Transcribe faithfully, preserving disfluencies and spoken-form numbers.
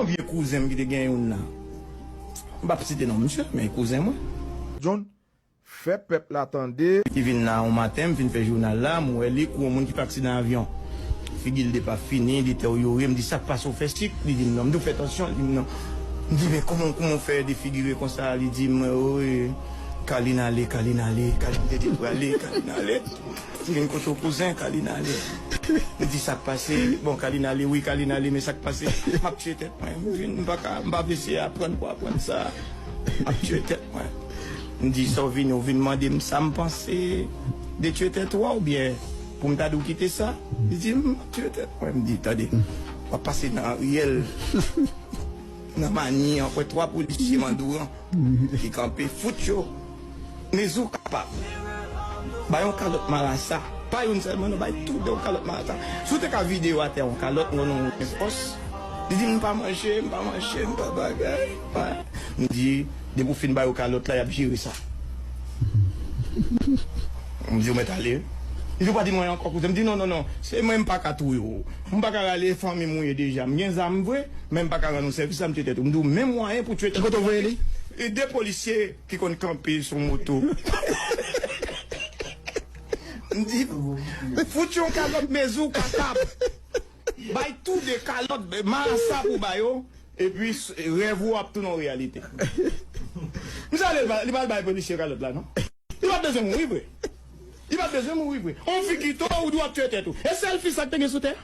Yon vye kouzen m ki te gen youn nan. M p ap site non misye, men kouzen mwen. John, fè pèp la tande. Li vin la yon maten, m fin fè jounal la, m wè li kou yon moun ki fè aksidan avyon. Figi l depafini, deteryore, m di sa k pase w fè sik? Li di m non, m di w fè tansyon, li di m non. M di men kòman, kòman w fè defigire konsa? Li di m wi, Kalin ale, Kalin ale, Kalin te di prale, Kalin ale. Vin kote w kouzen, Kalin ale. M di sa k pase? Bon, Kalin ale wi, Kalin ale, men sa k pase? M ap tye tèt mwen, m vin, m pa ka, m pa vle se aprann pou aprann sa. M ap tye tèt mwen. M di sa w vini, w vin mande m sa m panse de tye tèt ou a oubyen pou m ta di w kite sa? Li di m ap tye tèt mwen. M di tande, w ap pase nan riyèl, nan Mani an, wè twa polisye Mandouran ki kanpe fout yo. Mezou kapab. Bay yon kalòt marasa. Pa youn sèlman non, bay tou de yon kalòt marasa. Si w te ka vide yo atè yon kalòt, yon non gen fòs. Li di m pa manje, m pa manje, m pa bagay. M di depi w fin ba yo kalòt la, y ap jere sa. M di w mèt ale. Li di w pa di m anyen ankò kouzen. M di non, non, non, se mwen m pa ka touye w. M pa ka rale fanmi m ou ye deja. M gen zam vre, men m pa ka rann ou sèvis la, m tye tèt ou. M di w men mwayen pou tye tèt ou. Ki kote w voye li? E de polisye ki konn kanpe sou moto. M di fout yon kalòt Mezou kapab. Bay tou de kalòt marasa pou ba yo. Epi rèv ou ap tounen yon reyalite. Misye ale li pral bay polisye kalòt la non. Li pa t bezwen mouri vre. Li pa t bezwen mouri vre. On figi tou ou di w ap tye tèt ou. E sèl fi sa k te gen sou tè a.